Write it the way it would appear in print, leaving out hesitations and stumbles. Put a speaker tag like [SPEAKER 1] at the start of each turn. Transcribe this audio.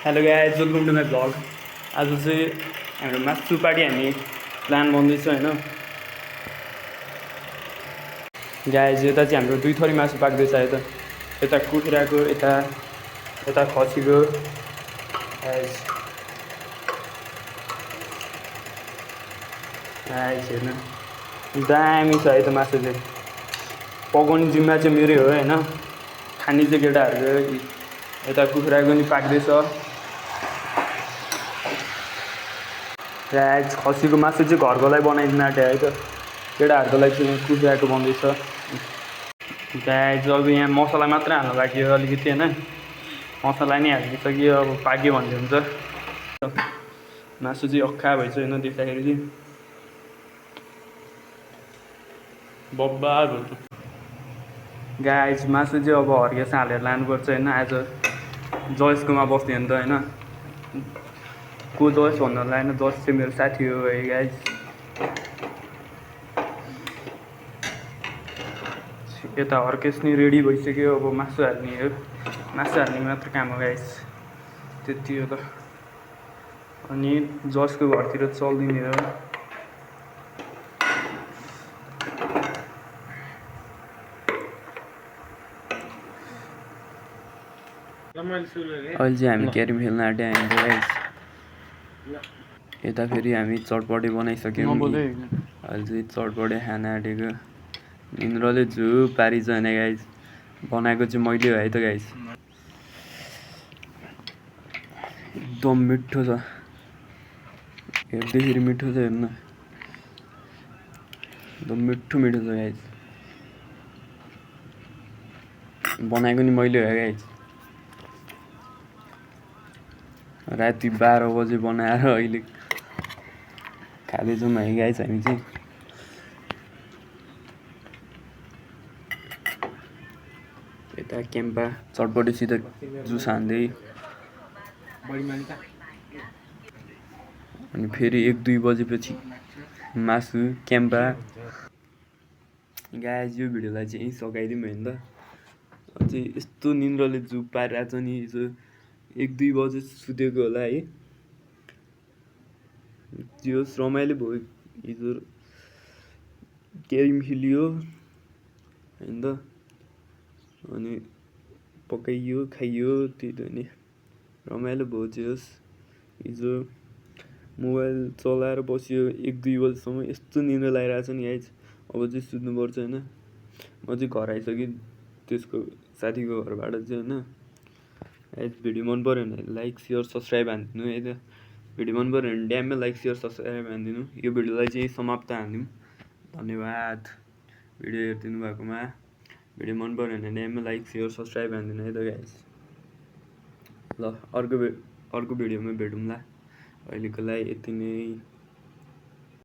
[SPEAKER 1] Hello guys, welcome to my blog. आज चाहिँ हाम्रो मासु पार्टी हामी प्लान बनाउँदैछ होइन गाइज। यता चाहिँ हाम्रो 2 थरी मासु पाक्दैछ। यता कुखुराको, यता खसीको। गाइज हेर्नु दामी छ है त मासु चाहिँ। पकाउने जिम्मा चाहिँ मेरै हो होइन, खाने चाहिँ केटाहरूको। यता कुखुराको नि पाक्दैछ। गाइज खसीको मासु चाहिँ घरको लागि बनाइदिनु आँट्यो है त, केटाहरूको लागि चाहिँ कुखुराको बनाउँदैछ। गाइज अब यहाँ मसला मात्र हाल्नु बाँकी हो अलिकति होइन, मसला नि हालिसक्यो। अब पाक्यो भन्ने हुन्छ। मासु चाहिँ अख्खा भएछ होइन, देख्दाखेरि चाहिँ बब्बार भयो। गाइज मासु चाहिँ अब हर्केस हालेर लानुपर्छ होइन। आज जयसकोमा बस्थ्यो नि त होइन, को जस भन्नलाई होइन, जस चाहिँ मेरो साथी हो है गाइज। यता हर्केस नि रेडी भइसक्यो। अब मासु हाल्ने हो, मासु हाल्ने मात्र काम हो गाइज, त्यति हो त। अनि जसको घरतिर चलिदिने हो। अहिले चाहिँ हामी क्यारम खेल्न आँट्यो हामी गाइज। यता फेरि हामी चटपटे बनाइसक्यौँ। अहिले चाहिँ चटपटे खान आँटेको। निन्द्राले झु पारिछ होइन गाइज, बनाएको चाहिँ मैले हो है त गाइज। एकदम मिठो छ, हेर्दैखेरि मिठो छ। हेर्नु एकदम मिठो छ गाइज, बनाएको नि मैले हो गाइज। राति 12 बजे बनाएर अहिले खाँदैछौँ है गाइज हामी चाहिँ। यता क्याम्पा चटपटेसित जुस हान्दै, अनि फेरि 1-2 बजेपछि मासु क्याम्पा। गाइज यो भिडियोलाई चाहिँ यहीँ सकाइदिउँ होइन त। अझै यस्तो निन्द्राले जु पारिरहेको छ नि, हिजो 1-2 बजे सुतेको होला है। त्यो रमाइलो भयो हिजो, क्यारम खेलियो होइन त, अनि पकाइयो खाइयो, त्यही त नि रमाइलो भयो। जे हिजो मोबाइल चलाएर बस्यो 1-2 बजीसम्म, यस्तो निन्द्रा लागिरहेको छ नि गाइज। अब चाहिँ सुत्नुपर्छ होइन। म चाहिँ घर आइसकेँ त्यसको साथीको घरबाट चाहिँ होइन। गाइज भिडियो मन पऱ्यो भने लाइक सेयर सब्सक्राइब हानिदिनु है त। भिडियो मन पऱ्यो भने ड्याममै लाइक सेयर सब्सक्राइब हानिदिनु। यो भिडियोलाई चाहिँ समाप्त हानिदिउँ। धन्यवाद भिडियो हेरिदिनु भएकोमा। भिडियो मन पऱ्यो भने ड्याममै लाइक सेयर सब्सक्राइब हानिदिनु है त गाइज। ल अर्को भिडियोमा भेटौँला। अहिलेको लागि यति नै।